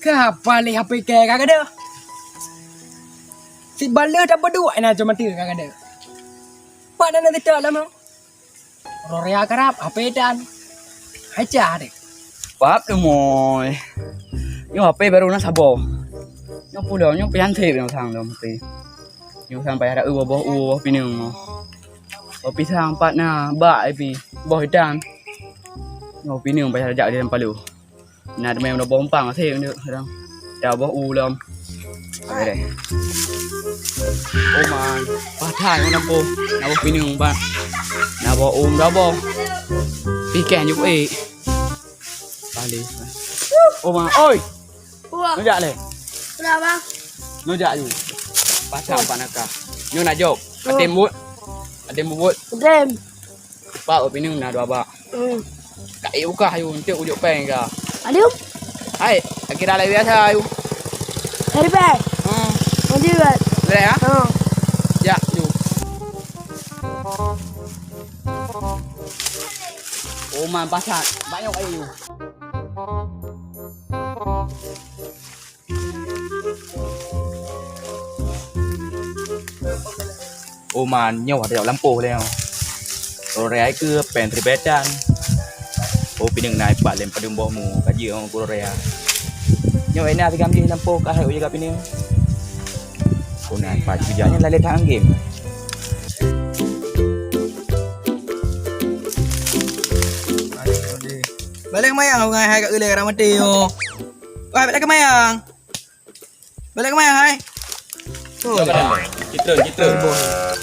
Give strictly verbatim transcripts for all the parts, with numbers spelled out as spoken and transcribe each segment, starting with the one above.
Ka paléh H P kèe ka gadôh. Sibaleuh tapeuduek na cuma teu ka gadôh. Pat na teutok lam. Rorea karab H P tan. Hai cah deh. Pap tu moi. Nyoe H P baru na saboh. Nyoe pulo, nyoe pian sép nyoe sang lom H P. Nyoe sang payah raeu boh u boh pineung. Boh pisang pat na bak ipi boh itan. Nyoe pineung payah jak di dalam palu. Na teumé boh umpang até nyoe kadang. Da boh u lom. Oke deh. Oh man, patai nyoe na boh. Na boh pineung pat. Na boh u da boh. Piken ju eh. Balik. Oh man, oi. Wah. Nujak leh. Kenapa? Nujak ju. Pasang pat nakah. Nyoe na jok. Adem buet. Adem buet. Adem. Pak, pineung na dua bak. Hmm. Ka ék bukah ayu, enteuk ujuk péng ka. Aduh. Hai, kira lagi biasa ayu. Dari péng? Hmm. Nanti buat. Boleh ya? Hmm. Ya, ju. Oh man, pasat. Banyak ayu. Oh man, nyoe ada lampôh lé. Rorea keu péng tribetan. Oh pineung na ipat lem padum boh mu, kaji oh ku rorea. Nyoe ina tigam jih lampôh ka hai ujaga pineung. Ku na ipat ujaga nyan lalé tanggém. Balik mayang aku ngai hai kat gulai ramati yo. Wah, balik ke mayang. Balik ke mana, hai? Oh, citra, citra. Boh.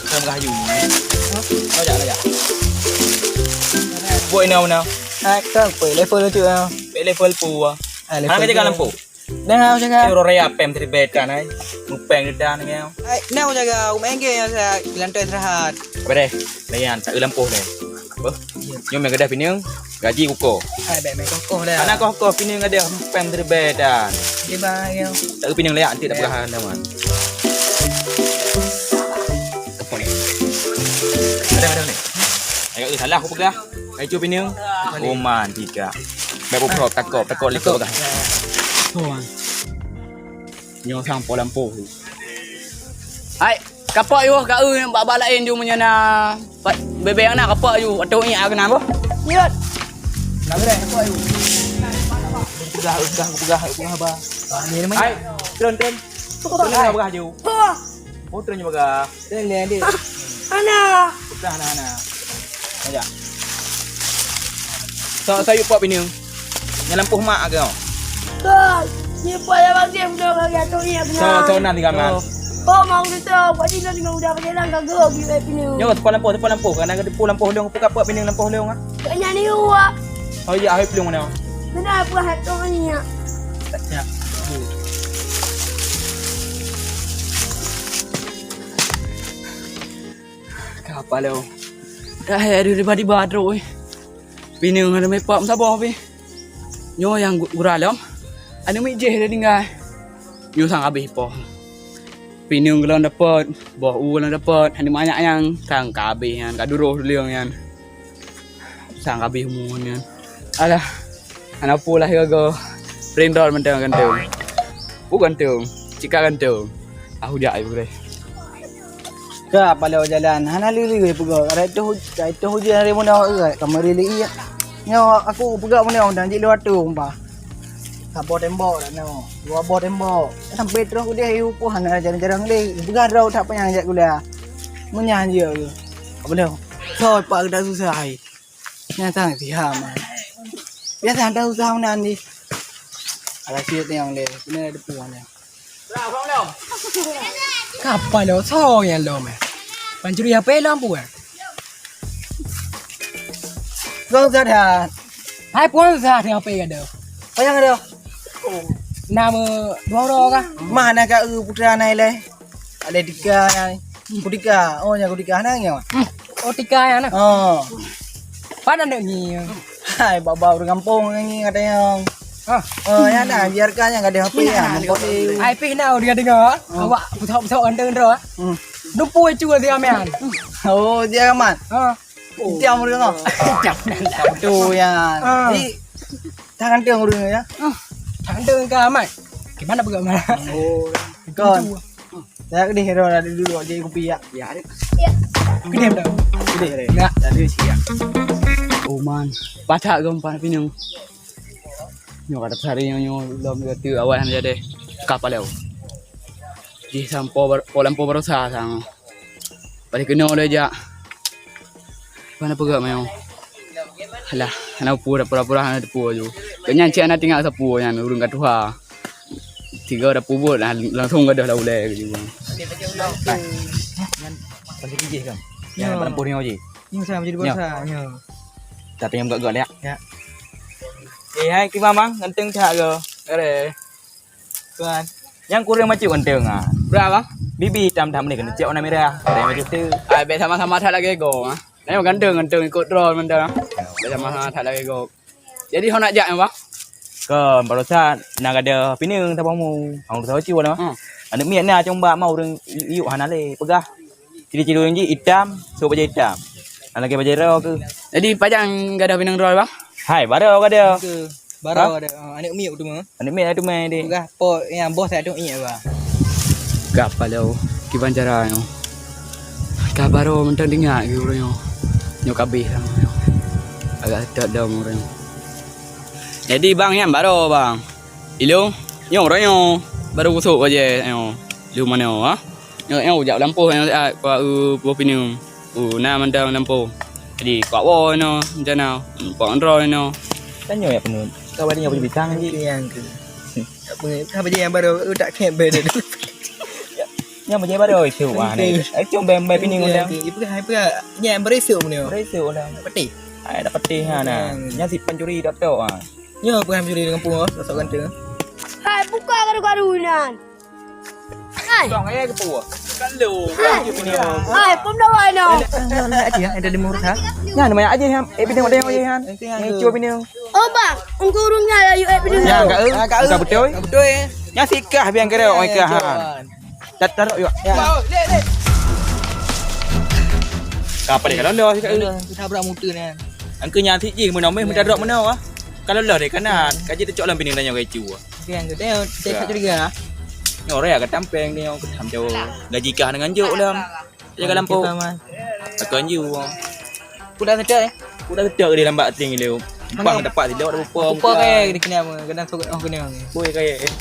Sama kayu. Lajak, lajak. Boh ina, ina. Hai, kan, pui level tu ah. Pui level pu ah. Ah, level. Hana jaga lampu. Dah, aku jaga. Rorea péng tribetan, hai. Mupeng dan ya. Hai, nak aku jaga. Aku main game ya, saya lantai istirahat. Apa deh? Layan, tak lampu deh. Apa? Nyoe meugadôh pineung. Gaji kukoh. Hai, bèk meukoh-koh dah. Hana koh-koh pineung gadôh péng tribetan. Di bang, yo. Tak pineung layak, nanti tak peugah dah, man. Apa ni? Ada, ada ni. Agak salah aku peugah. Kayu pineung. Romantika. Bèk buprok, takot, takot likot peugah. Tuh, man. Nyoe sang po lampôh. Hai, kapok yôh ka eu bak-bak laén ju meunyoe na bebeng na kapok ju atau nyak keunan boh. Nyot. Nak beres kapok ju. Peugah, peugah, peugah, peugah ba. Hai, turun, turun. Turun peugah ju. Oh, turun peugah. Turun ni adik. Ana. Peugah ana, ana. Aja. Sa sayup pok pineung. Nyan lampôh mak agak. Kan, ni payah bagi yang udah bagi atur ni yang benar. So, so nan tiga man. Oh, mau kita buat ni nanti mau udah pakai lang kagak gitu eh pineung. Nyoe, teupeu lampôh, teupeu lampôh. Karena teupeu lampôh lông, peugah pok pineung lampôh lông ah. Kayaknya ni wak. Oh iya, hai pelung mana? Benar apa hak tu ni ya? Ya. Kapalo. Dah ya, aduh, tiba-tiba trok eh. Pineung ada mepok saboh pi. Nyoe nyang gu-, gura lom. Anu mi jeh dah tinggai. Nyoe sang habéh po. Pineung golom dapet, boh u golom dapet, anu manyak nyang sang ka habéh nyan, ka duroh duleung nyan. Sang habéh umu nyan. Alah, hana peue lah gaga. Rindol mantong gantung. Pu gantung, cika gantung. Ah, hujak ai pulai. Ka palo jalan, hana lili peugah. Ada itu, ada itu hujan hari muna, eh, kamari li. Nyo aku peugah muna dan jik lewat tu umpah. Saboh tembok dah no. Dua boh tembok. Sampai terus udah ayu pun hana jarang-jarang li. Peugah dah tak payah jak gula. Menyah je. Apa dah? So, pak kita susah ai. Nyata siha man. Biasa hantar susah meunan di. Ala siet nyang deh, kena ada puan ya. Kapal lo, so yang lo meh. Pancuri H P lo ampu eh. Kau susah dah. Hai puan susah dah H P ada. Payah ada. Nama dua orang kah? Mana kau putra nai leh? Ada tiga nai. Kutika. Oh, nyang kutika nang nyo. Hmm. Oh, tika ya nah. Oh. Pada nak ni. Hai, baba urang kampung ni katanya. Ah. Oh, ya nah, biarkan yang ada H P ya. Ai pih na dia dengar. Oh. Awak pusok-pusok anda anda. Hmm. Dupu itu dia man. Oh, dia man. Ha. Oh. Tiang urang. Tiang. Betul ya. Ah. Di tangan tiang urang ya. Ah. Tangan tiang ka amat. Gimana peugah mana? Oh, kon. Saya gede hero ada dulu jadi kopi ya. Ya, ada. Gede dah. Gede. Enggak. Tadi siap. Oman. Patak gompan pinung. Nyoe kada sehari nyoe, nyoe lom geuteu awai hana jadi kapal lewat. Jih sampoe bar-, po lampu barosa sang. Balik keunoe lé jak. Mana peugah manyong? Alah, hana peue, pura-pura hana teupeu aju. Keu nyan cit hana tinggai sapeue nyan, ureueng ka tuha. Tiga dah pubut lah, langsung gadoh lah ulèe ke jiwa. Nyan, pasti kijih kan? Nyan, pada puri nyoe ji. Nyoe sama jadi bangsa, nyoe. Tapi nyang gak-gak liak. Ya. Eh, hai, kiban, Bang. Ganteng that ke? Are. Tuan. Nyang kureueng macam ganteng, ah. Berapa? Bibi hitam dah meunan keuneuk cek warna merah. Ada macam tu. Ah, biar sama-sama that lagi go, ah. Nah, ganteng, ganteng ikut drone mantap, ah. Biar sama-sama that lagi go. Jadi, hana jak, Bang? Ke, barusan nak ada pineung saboh mu. Hang tu saboh ciwan, ah. Hmm. Aneuk miet na cuma bak mau ureueng yuk hana lé. Peugah. Ciri-ciri ureueng jih itam, sôk bajèe itam. Ada lagi bajèe droe ke? Jadi, pajan gadoh pineung droe, Bang? Hai, baroe gadoh. Ke, baroe gadoh. Ha? Ah, aneuk miet tu mah. Aneuk miet tu mah deh. Peugah po nyang boh saya tu ingat, Bang. Gak palo, kiban cara nyoe. Ka baroe mantong ingat ke ureueng nyoe. Nyoe kabeh lah nyoe. Agak sedap dong ureueng nyoe. Jadi, Bang, nyan baroe, Bang. Ilong, nyoe uroe nyoe baru kusok bajèe nyoe. Lheuh manoe, ha? Nyoe, nyoe jak lampôh nyoe siat, kuat, eh, boh pineung. Oh, na mantong lampôh. Jadi, kuat woe nyoe rencana. Hmm, kuat ngon droe nyoe. Kan nyoe ya penuh. Kau ada nyoe bintang ji. Yang ke. Tak apa, apa je yang baru, eh, tak kempen dia. Nyang bajèe baroe itu, wah, ni. Eh, cuma bèe-bèe pineung ulang. Ibu kan, ibu kan. Nyang baru esok punya. Baru esok ulang. Peti. Ai, dah peti ha, nah. Nyang si pancuri tok-tok, ha. Nyoe bukan mencuri dengan pungo, sosok ganteng. Hai, buka garu-garu nan. Hai. Tong, eh, ke pua? Kan lu. Hai. Hai, pun dah wai no. Ada di murah. Nah, namanya aja yang, eh, bidang ada yang aja yang. Yang cuba bini. Oh, bang, engkau urungnya lah, yuk, eh, bidang. Ya, enggak, eh. Enggak betul. Betul, eh. Yang sikah biang kira, oh, ikah, ha. Tat-, taruh yuk. Ya. Kapal dia kalau dah sikah. Dah, kita berak mutu ni. Angka nyang sik jih meunoe meh meudarok meunoe ah. Kalau lah deh kanan, kaji teucok lam pineung tanyoe kaicu ah. Okey, angka tengok, tengok curiga ah. Nyoe raya ka tampeng dia, ka tam jauh. Gaji kah dengan juk lam. Jaga lampu. Okey, paman. Akan ju. Kuda sedek eh? Kuda sedek dia lambat ting dia. Empang dapat tidak ada rupa. Rupa kaya dia kena apa? Kadang sogok oh kena. Boy kaya eh.